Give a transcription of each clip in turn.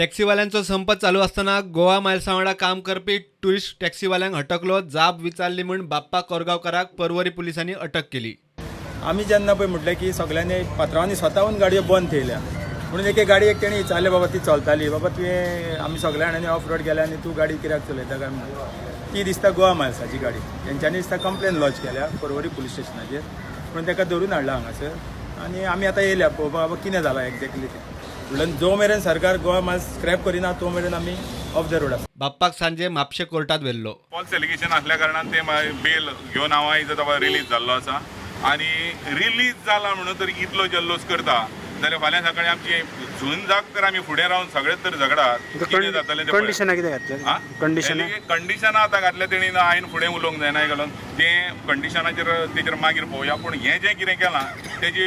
टॅक्सीवाल्यांचो संप चालू आसतना गोवा मायल्सा वांगडा काम करपी टुरिस्ट टॅक्सीवाल्यांक हटकलो. जाब विचारली म्हूण बाप्पा कोरगांवकाराक परवरी पुलिसांनी अटक केली. आमी जेन्ना पळय म्हटलें की सगल्यांनी पात्रांवांनी स्वताहून गाडयो बंद थेयल्या म्हणून एके गाडयेक तेणी विचारलें, बाबा ती चलताली, बाबा तुवें आमी सगल्या जाणांनी ऑफ रोड गेल्या आनी तूं गाडी कित्याक चलयता काय म्हणून. ती दिसता गोवा मायल्साची गाडी. तेंच्यांनी दिसता कंप्लेन लॉज केल्या परवरी पुलीस स्टेशनाचेर म्हणून ताका धरून हाडला हांगासर आनी आमी आतां येयल्या पळोवपाक बाबा कितें जालां एक्झॅक्टली तें. म्हणल्यार जो मेरेन सरकार गोवा मायल्स स्क्रॅप करिना तो मेरेन आमी ऑफ the road आसा. बाप्पाक सांजे म्हापशें कोर्टात व्हेल्लो. फॉल्स एलिगेशन असल्या कारणान ते बेल घेवन हांव आयज आतां रिलीज जाल्लो आसा आनी रिलीज जाला म्हणून तर इतलो जल्लोस करता जाल्यार फाल्यां सकाळी आमची झूंजाक तर आमी फुडें रावन सगळेच तर झगडात, कितें जातलें तें. कंडिशनां कितें घातलें? कंडिशनां? कंडिशनां आतां घातल्या तेणी हांवें फुडें उलोवंक जायना घालून तें कंडिशनाचेर तेजेर मागीर पळोवया. पूण हें जें कितें केलां तेजी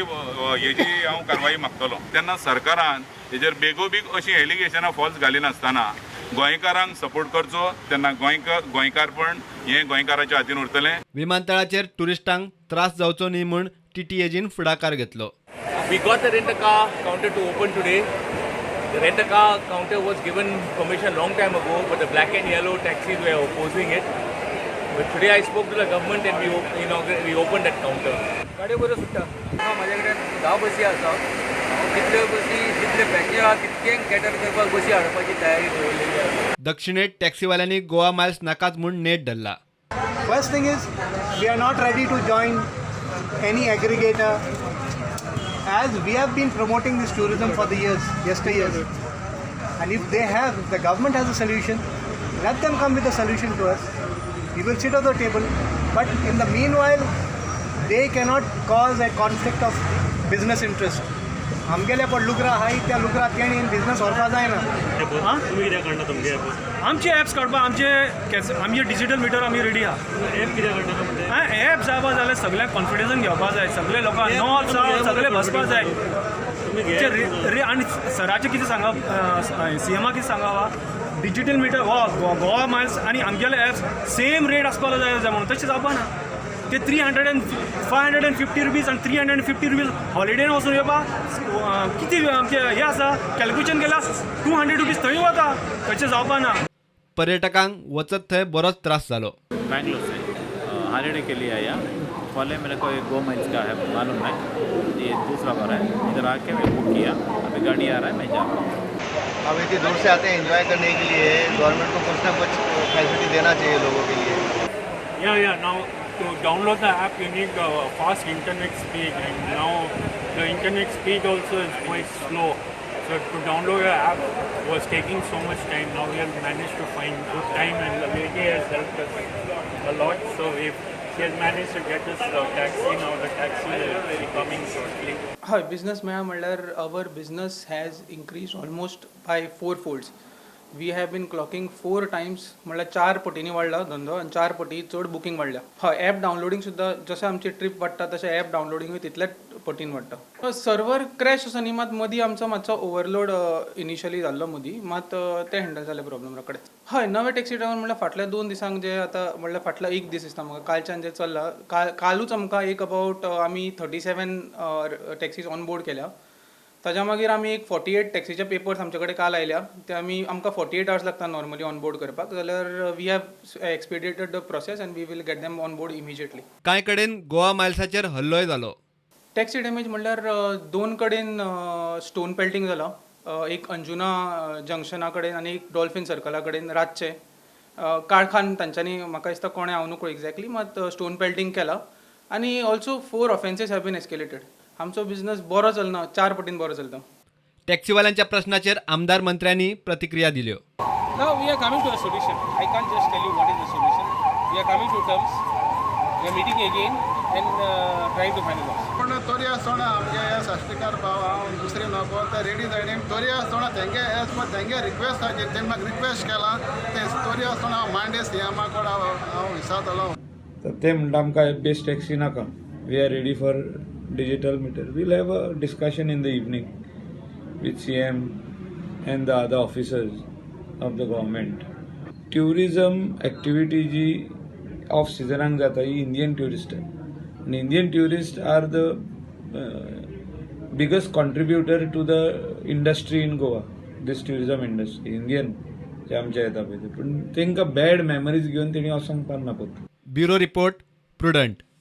हेजी हांव कारवाई मागतलो. तेन्ना सरकारान हेजेर बेगोबेग अशीं एलिगेशनां फॉल्स घालिनासतना गोंयकारांक सपोर्ट करचो. तेन्ना गोंयकार गोंयकारपण हें गोंयकाराच्या हातीन उरतलें. विमानतळाचेर टुरिस्टांक त्रास जावचो न्ही म्हूण टीटीएजीन फुडाकार घेतलो. We got the rent a car counter to open today. The rent a car counter was given permission long time ago, but the black and yellow taxis were opposing it. But today I spoke to the government and we opened that counter. गाडयो बऱ्यो सुट्टा. म्हाज्या कडेन 10 बसी आसा. हांव जितल्यो बसी, जितले पॅकेज आहा तितक्यांक कॅटर करपाक बसी हाडपाची तयारी दवरलेली आसा. दक्षिणेत टॅक्सीवाल्यांनी गोवा मायल्स नाकाच म्हूण नेट धरला. First thing is, we are not ready to join any aggregator, as we have been promoting this tourism for the years, yesteryears. And if they have, if the government has a solution, let them come with a solution to us. We will sit at the table. But in the meanwhile, they cannot cause a conflict of business interest. आमगेले पण लुगरा आहाय, त्या लुगरा तेणी business व्हरपा जायना. आं? तुमी कित्याक काडना तुमगे एप? आमचे एप्स काडपाक आमचे आमचे डिजिटल मिटर आमी रेडी आहा. एप कित्याक काडना म्हणजे? आं, एप जावपा जाल्यार सगळ्यांक कॉन्फिडन्सान घेवपा जाय. सगळे लोकांक नॉर्थ सावथ सगळे बसपा जाय. तुमी ते आनी सराचें कितें सांगप, सीएमा कितें सांगप, डिजिटल मिटर हो गोवा मायल्स आनी आमगेले एप्स सेम रेट आसपाक जाय जाय म्हणून. तशें जावपा ना. ते 300 and 550 rupees आनी 350 रुपीज हॉलिडेन वचून येवपाक कितें आमचें हें आसा? कॅल्कुलेशन केल्यार 200 रुपीज थंय वता. तशें जावपा ना. पर्यटकांक वचत थंय बरोच त्रास जालो. बैंगलोर से हॉलीडे के लिए आया. पहले मेरे को एक गो माइल्स का है मालूम है. ये दूसरा बार है. इधर आके मैं बुक किया. अभी गाड़ी आ रहा है, मैं जा रहा हूँ. हम इतनी दूर से आते हैं एंजॉय करने के लिए. गवर्नमेंट को कुछ ना कुछ फैसिलिटी देना चाहिए लोगों के लिए. Yeah. Now to download the app, you need fast internet speed, and now the internet speed also is quite slow. So to download the app was taking so much time. Now we have managed to find good time, and the lady has helped us a lot. So we she has managed to get us a taxi. Now the taxi will be coming shortly. हय, business मेळ्ळा म्हणल्यार our business has increase almost by four folds. We have been clocking four times, म्हणल्यार चार पटींनी वाडला धंदो आनी चार पटी चड बुकींग वाडल्या. हय, एप डावनलोडींग सुद्दां जशें आमची ट्रीप वाडटा तशें एप डावनलोडींगूय तितलेच पटीन वाडटा. सर्वर क्रॅश असो न्ही, मात मदीं आमचो मातसो ओवरलोड इनिशियली जाल्लो मदीं, मात तें हँडल जालें प्रॉब्लम रोखडेच. हय, नवे टॅक्सी ड्रायवर म्हणल्यार फाटल्या 2 दिसांक जे आतां, म्हणल्यार फाटलो एक दीस दिसता म्हाका, कालच्यान जें चल्लां, कालूच आमकां एक अबावट आमी 37 टॅक्सीज ऑन बोर्ड केल्या. ताच्या मागीर आमी एक 48 टॅक्सीचे पेपर्स आमचे कडेन काल आयल्या. ते आमी, आमकां 48 आवर्स लागता नॉर्मली ऑन बोर्ड करपाक, जाल्यार we have expedited the process and we will get them on board immediately. कांय कडेन गोवा मायल्साचेर हल्लोय जालो. टॅक्सी डॅमेज म्हणल्यार दोन कडेन स्टोन पेल्टिंग जाला. एक अंजुना जंक्शना कडेन आनी एक डॉल्फिन सर्कला कडेन. रातचे काळखान तांच्यांनी, म्हाका दिसता कोणें, हांव न्हू एक्झॅक्टली, मात स्टोन पेल्टिंग केला आनी also four offences have been escalated. आमचो बिझनस बरो चलना, चार पटीन बरो चलता. टॅक्सीवाल्यांच्या प्रश्नाचेर आमदार मंत्र्यांनी प्रतिक्रिया दिल्यो. Now we are coming to a solution. I can't just tell you what is the solution. We are coming to terms. We are meeting again and trying to finalize. पूण तरी आसतना आमगे हे साश्टीकार भाव, हांव दुसरी नको ते रेडी जायनी. तरी आसतना तेंगे एज पर तेंगे रिक्वेस्ट आसा, तेणी म्हाका रिक्वेस्ट केला ते तरी आसतना हांव मांडे सीएमा कडेन हांव विचारतलो. तर ते म्हणटा आमकां एप बेस्ड टॅक्सी नाका, we are ready for digital meter. We'll have a discussion in the evening with CM and the other officers of the government. Tourism activity ji of सिजनाक जाता ही इंडियन ट्युरिस्ट आनी Indian tourist are the biggest contributor to the industry in Goa. this tourism industry, Indian जे आमचे येता पळय ते. पूण तांकां bad memories घेवन तेणी वचोंक पारना परतून. Bureau report, Prudent.